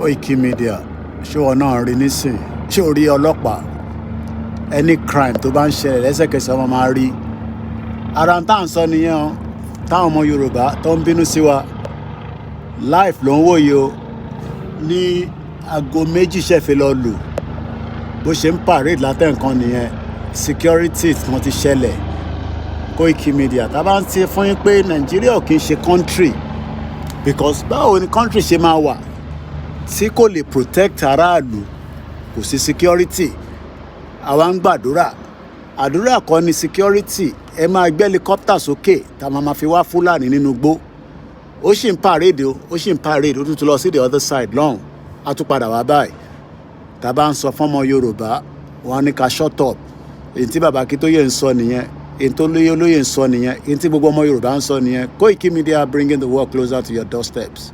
Koiki Media, ṣé wọn náà rí nísìn? Ṣé o rí ọlọ́pàá? Any crime tó bá ń ṣẹlẹ̀, lẹ́sẹ̀kẹsẹ̀ wọn máa rí. Ara tá à ń sọ nìyẹn o, táwọn ọmọ Yorùbá tó ń bínú sí wa. Live ló ń wòye o. Ní aago 2 ṣẹ̀fẹ̀ lọ lù, bó ṣe ń parade látẹ̀ǹkan nìyẹn. Security kan ti ṣẹlẹ̀. Koiki Media, tá a bá ń ti fún yín pé Nàìjíríà ò kì í ṣe country, because báwo ni country ṣe máa wà tí kò lè protect aráàlú? Kò sí security. Àwa ń gbàdúrà, àdúrà kọ́ ni security. Ẹ máa gbé helicopter sókè tá a máa fi wá Fúlàní nínú igbó. Ó sì ń parade o, ó sì ń parade. Ó tún ti lọ sí the other side lọ́hùn, á tún padà wá báyìí. Tá a bá ń sọ fọ́mọ Yorùbá, wọn ní ká shut up. Èyí tí bàbá Akíntóyè ń sọ nìyẹn, èyí tó lóye olóyè ń sọ nìyẹn, èyí tí gbogbo ọmọ Yorùbá ń sọ nìyẹn. Koiki Media, bringing the world closer to your doorsteps.